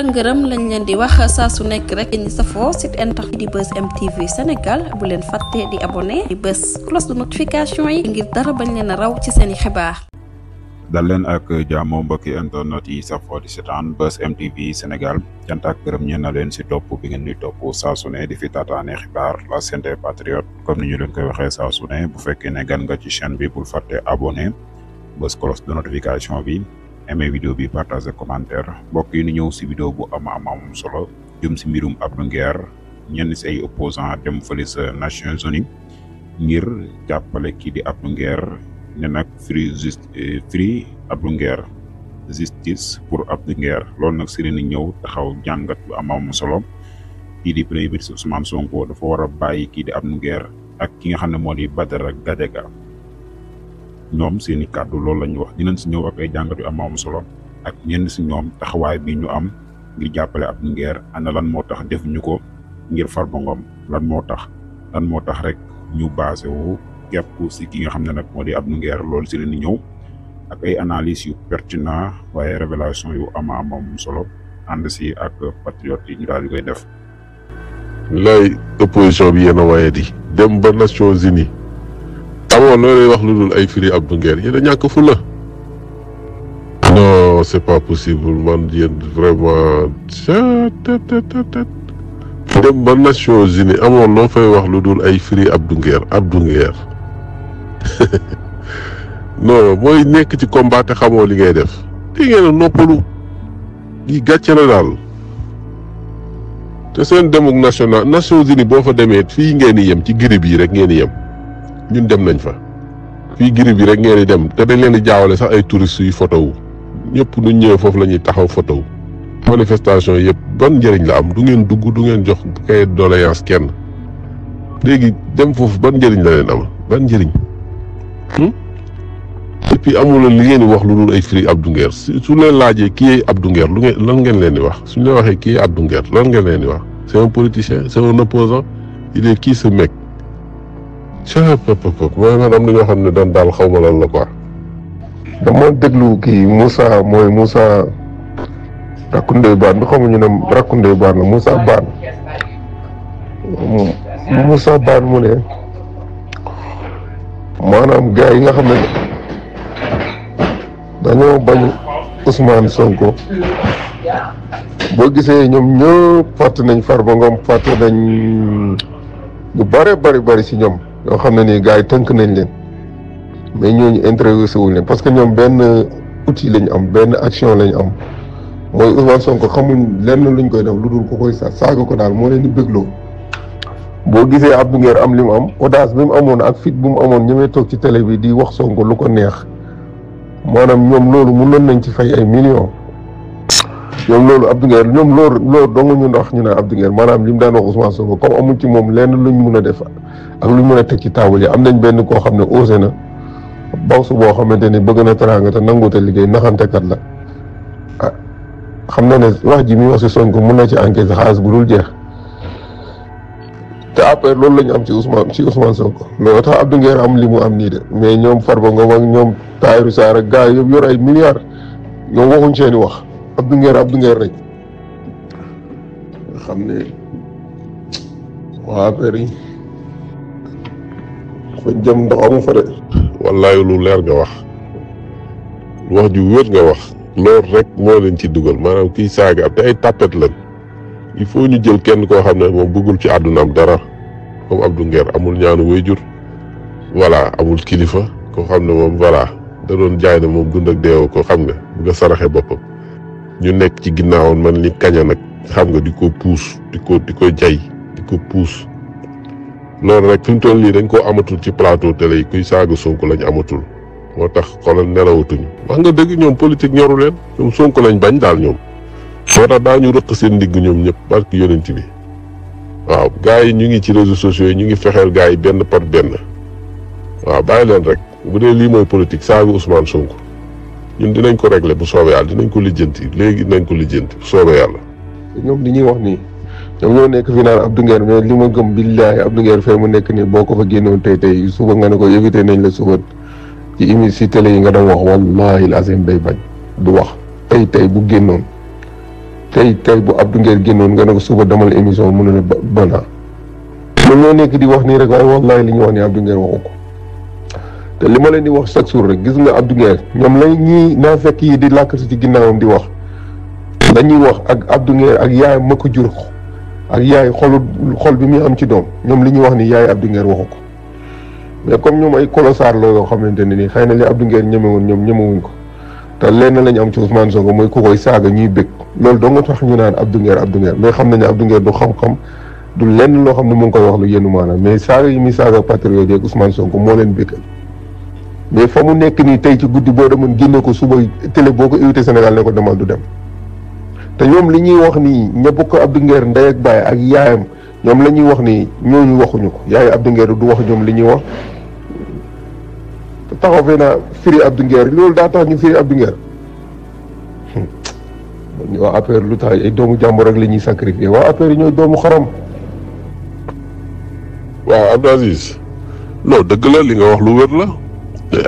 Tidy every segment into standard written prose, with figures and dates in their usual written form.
ngërëm lañ leen di wax saa su nekk rek ñi safoo site internet di Buzz M TV Sénégal bu leen fàtte di abonné di bës cloche de notification yi ngir dara bañ leen a raw ci seeni xibaar. dal leen ak jàmm mbokki internet yi safoo di seetaan Buzz M TV Sénégal cant ak gërëm ñeen na leen si topp bi ngeen di topp saa su ne di fi taataane xibaar la chaîne des patriotes comme ni ñu leen koy waxee saa su ne bu fekkee ne gan nga ci chaîne bi bul fàtte abonné bës cloche de notification bi. aimé vidéo bi partage commentaire mbokk yi ni ñëw si vidéo bu am solo jëm si mbirum Abdou Nguer ñenn si ay opposant dem fële sa Nations Unies ngir jàppale kii di Abdou Nguer ne nag free Abdou Nguer justice pour Abdou Nguer loolu nag si ni ñëw taxaw jàngat bu am solo kii di premier ministre Ousmane Sonko dafa war a bàyyi kii di Abdou Nguer ak ki nga xam ne moo di Badara Gadiaga ñoom seeni kàddu loolu la ñu wax dinañ si ñëw ak ay jàngat yu am solo ak ñenn si ñoom taxawaay bi ñu am ngir jàppale Abdou Nguer ana lan moo tax defuñu ko ngir Farba Ngom lan moo tax rek ñu basé wu képp si ki nga xam ne nag moo di Abdou Nguer loolu si leen di ñëw ak ay analyse yu pertinent waaye révélation yu am solo ànd si ak patriote yi ñu daal di koy def. lay opposition bi yéen a waaye di dem ba Nations Unies amoon loolu wax lu dul ay firi Abdou Nguer yéen a ñàkk fu la non c'est pas possible man yéen vraiment dem ba Nations Unies amoon loo fay wax lu dul ay firi Abdou Nguer non mooy nekk ci combat te xamoo li ngay def li ngeen a noppalu yi gàcce la daal te seen demuk Nations Unies boo fa demee fii ngeen di yem ci girib yi rek ngeen di yem ñun dem nañ fa fii girib yi rek ngeen di dem te dañ leen di jaawale sax ay touristes yu photo wu ñëpp nu ñëwee foofu la ñuy taxaw photo wu manifestation yëpp ban njëriñ la am du ngeen dugg du ngeen jox kay doléance kenn léegi dem foofu ban njëriñ la leen am ban njëriñ et puis amul li ngeen di wax lu dul ay firi Abdou Nguer su leen laajee kii Abdou Nguer lan ngeen leen di wax suñu leen waxee kii Abdou Nguer lan ngeen leen di wax c'est un politicien c'est un opposant il est qui ce mec mooy man am na ñoo xam ne daal xaw ma lan la quoi. dama déglu kii Moussa rakku Ndeye Bane bi xamuñu ne rakku Ndeye Bane la Moussa Bane mu ne maanaam gars yi nga xam ne dañoo bañ Ousmane Sonko boo gisee ñoom ñëpp fàtte nañ Farba Ngom fàtte nañ lu bari si ñoom yoo xam ne nii gars yi tënk nañ leen mais ñooñu intéressé wuñ leen parce que ñoom benn outil lañ am benn action lañ am mooy Ousmane Sonko xamuñ lenn luñ koy def lu dul ko koy saaga ko daal moo leen di bégloo. boo gisee Abdou Nguer am li mu am audace bi mu amoon ak fit bu mu amoon ñemee toog ci télé bi di wax Sonko lu ko neex maanaam ñoom loolu mënoon nañ ci fay ay millions. ñoom loolu Abdou Nguer ñoom loolu dong ñu wax ñu ne Abdou Nguer maanaam li mu daan wax Ousmane Sonko comme amuñ ci moom lenn luñ mun a def ak luñ mën a teg ci taabal yi am nañ benn koo xam ne osé na bawsu boo xamante ni bëgg na teraanga te nanguute liggéey naxantekat la ah xam na ne wax ji mi wax si Sonko mun na ci encaissé xaalis bu dul jeex te après loolu la ñu am ci Ousmane Sonko mais tax Abdou Nguer am li mu am nii de mais ñoom Farba Ngom ak ñoom Tahirou Sarr ak gars yëpp yor ay milliards ñoom waxuñ seeni wax Abdou Nguer rek xam ne waa affaire yi fa jëm ndox amu fa de. wallaay lu leer nga wax ju wér nga wax loolu rek moo leen ci dugal maanaam kiy saaga te ay tapet lan il faut ñu jël kenn koo xam ne moom bëggul ci àddunaam dara comme Abdou Nguer amul ñaanu wayjur voilà amul kilifa koo xam ne moom voilà da doon jaay ne moom dund ak deew ko xam nga bëgg a saraxe boppam ñu nekk ci ginnaawam man ni kaña nag xam nga di ko puus di ko jay di ko puus loolu rek fi mu toll nii dañ koo amatul ci plateau télé yi kuy saaga Sonko lañ amatul moo tax xoolal nelawatuñu wax nga dëgg ñoom politique ñoru leen ñoom Sonko lañ bañ daal ñoom moo tax daañu rëq seen ndigg ñoom ñëpp barki yonent bi waaw gars yi ñu ngi ci réseaux sociaux yi ñu ngi fexeel gars yi benn par benn waaw bàyyi leen rek bu dee lii mooy politique saaga Ousmane Sonko ñun dinañ ko régler bu soobee yàlla dinañ ko lijjanti léegi dinañ ko lijjanti bu soobee yàlla. ñoom li ñuy wax nii ñoom ñoo nekk fi naan Abdou Nguer mais li ma gëm billaahi Abdou Nguer fee mu nekk nii boo ko fa génnoon tey suba nga ne ko éviter nañ la suba ci si télé yi nga doon wax wallahi lazim day bañ du wax tey bu génnoon tey bu Abdou Nguer génnoon nga ne ko suba demal émission mu ne la bana ñoom ñoo nekk di wax nii rek waaye wallahi li ñu wax ni Abdou Nguer waxu ko te li ma leen di wax chaque jour rek gis nga Abdou Nguer ñoom lay ñii naa fekk yi di làkkati ci ginnaawam di wax dañuy wax ak Abdou Nguer ak yaay ma ko jur ak yaay xol bi muy am ci doom ñoom li ñuy wax ni yaay Abdou Nguer waxu ko mais comme ñoom ay colossar la yoo xamante ne nii xëy na li Abdou Nguer ñeme woon ñoom ñemewuñ ko te lenn lañ am ci Ousmane Sonko mooy ku koy saaga ñuy bëgg loolu doo nga tax ñu naan Abdou Nguer mais xam nañ ne Abdou Nguer du xam-xam du lenn loo xam ne mu ngi koy wax lu yenn maanaam mais saaga yi muy saaga patriote yeeg Ousmane Sonko moo leen bëggal mais fa mu nekk nii tey ci guddi boo demoon génne ko suba télé boo ko invité Sénégal ne ko demal du dem te ñoom li ñuy wax nii ña bokk Abdou Nguer ndey ak baay ak yaayam ñoom la ñuy wax nii ñooñu waxuñu ko yaay Abdou Nguer du wax ñoom li ñuy wax taxaw fee naa firi Abdou Nguer loolu daa tax ñu firi Abdou Nguer waa APR lu tax ay doomu jàmbur rek la ñuy sacrifier waa APR yi ñooy doomu xorom. waaw Abdou Aziz non dëgg la li nga wax lu wér la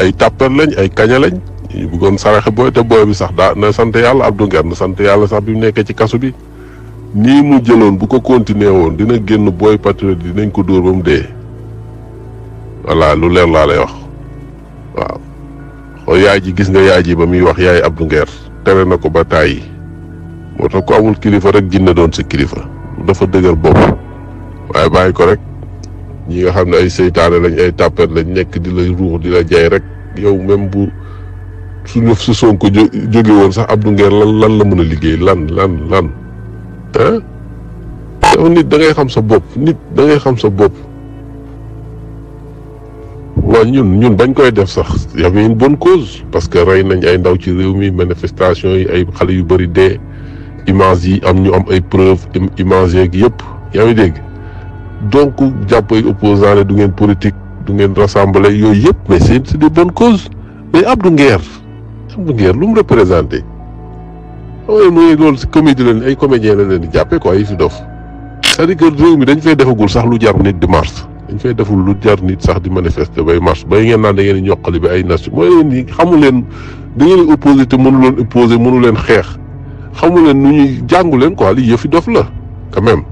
ay tàppar lañ ay kaña lañ ñu bëggoon saraxe booy te booy bi sax daa na sant yàlla Abdou Nguer na sant yàlla sax bi mu nekkee ci kasu bi nii mu jëloon bu ko continuer woon dina génn booy patriote dinañ ko dóor ba mu dee voilà lu leer laa lay wax waaw xool yaay ji gis nga yaay ji ba muy wax yaay Abdou Nguer tere na ko ba tàyyi moo tax ko amul kilifa rek jinne doon sa kilifa dafa dëgër bopp waaye bàyyi ko rek ñi nga xam ne ay seytaane lañ ay tàppet lañ nekk di la ruux di la jay rek yow même bu suñu si Sonko jóge woon sax Abdou Nguer lan la mën a liggéey lan ah yow nit da ngay xam sa bopp waaw ñun bañ koy def sax y avait une bonne cause parce que rey nañ ay ndaw ci réew mi manifestation yi ay xale yu bëri dee image yi am ñu am ay preuve image yeeg yëpp yaa ngi dégg donc jàpp ay opposants du ngeen politique du ngeen rassembler yooyu yëpp mais c'est des bonnes causes mais Abdou Nguer lu mu représenté xam nga loolu si comédie leen ay comédiens la leen di jàppee quoi yi fi dof c'est-à-dire que réew mi dañ fay defagul sax lu jar nit di marche dañ fay deful lu jar nit sax di manifester bay marche bay ngeen naan da ngeen di ñoqali bi ay nation mooy leen ni xamu leen da ngeen di opposé te mënu leen opposé mënu leen xeex xamu leen nu ñuy jàngu leen quoi li yëfi dof la quand même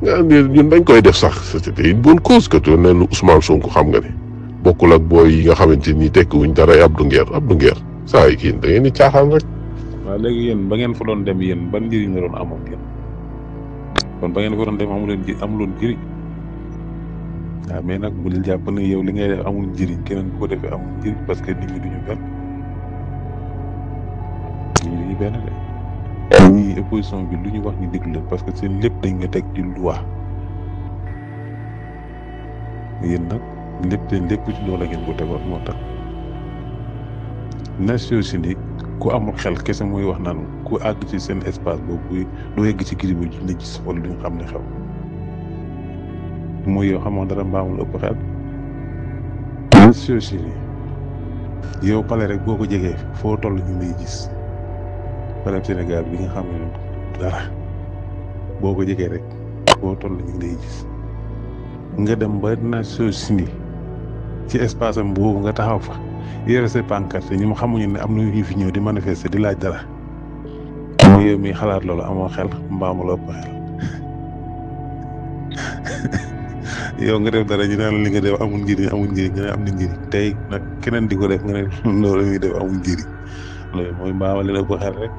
nga ñun dañ koy def sax c'était une bonne cause que te neen Ousmane Sonko xam nga ne bokkul ak booy yi nga xamante ni tekkiwuñ dara ay Abdou Nguer saa yi kii da ngeen di caaxaan rek. waaw léegi yéen ba ngeen fa doon dem yéen ban njëriñ la doon amoon yéen kon ba ngeen fa doon dem amuloon njëriñ waaw mais nag bu leen jàpp ne yow li ngay def amul njëriñ keneen bu ko defee amul njëriñ parce que nit ñi duñu benn de ñi opposition bi lu ñu wax ni déglu la parce que seen lépp dañ nga teg ci loi yéen nag lépp ci loolu la ngeen ko tegoon moo tax Nations Unies ku amul xel kese mooy wax naan ku àgg ci seen espace boobu doo yegg ci kii bi duñ la gis wala duñ xam ne xew mooy yow xamoon dara mbaamul ëpp xel. Nations Unies yow pale rek boo ko jegee foo toll ñu lay gis pale Sénégal bi nga xam ne dara boo ko jegee rek foo toll ñu lay gis nga dem ba Nations Unies ci espace am boobu nga taxaw fa yore sa pancarte ñu xamuñu ne am na ñu fi ñëw di manifester di laaj dara yow mi xalaat loolu amoo xel mbaamul ëpp xel yow nga def dara ñu naan li nga def amul njëriñ nga ne am na njëriñ tey nag keneen di ko def nga ne loolu muy def amul njëriñ loolu mooy mbaama leen ëpp xel rek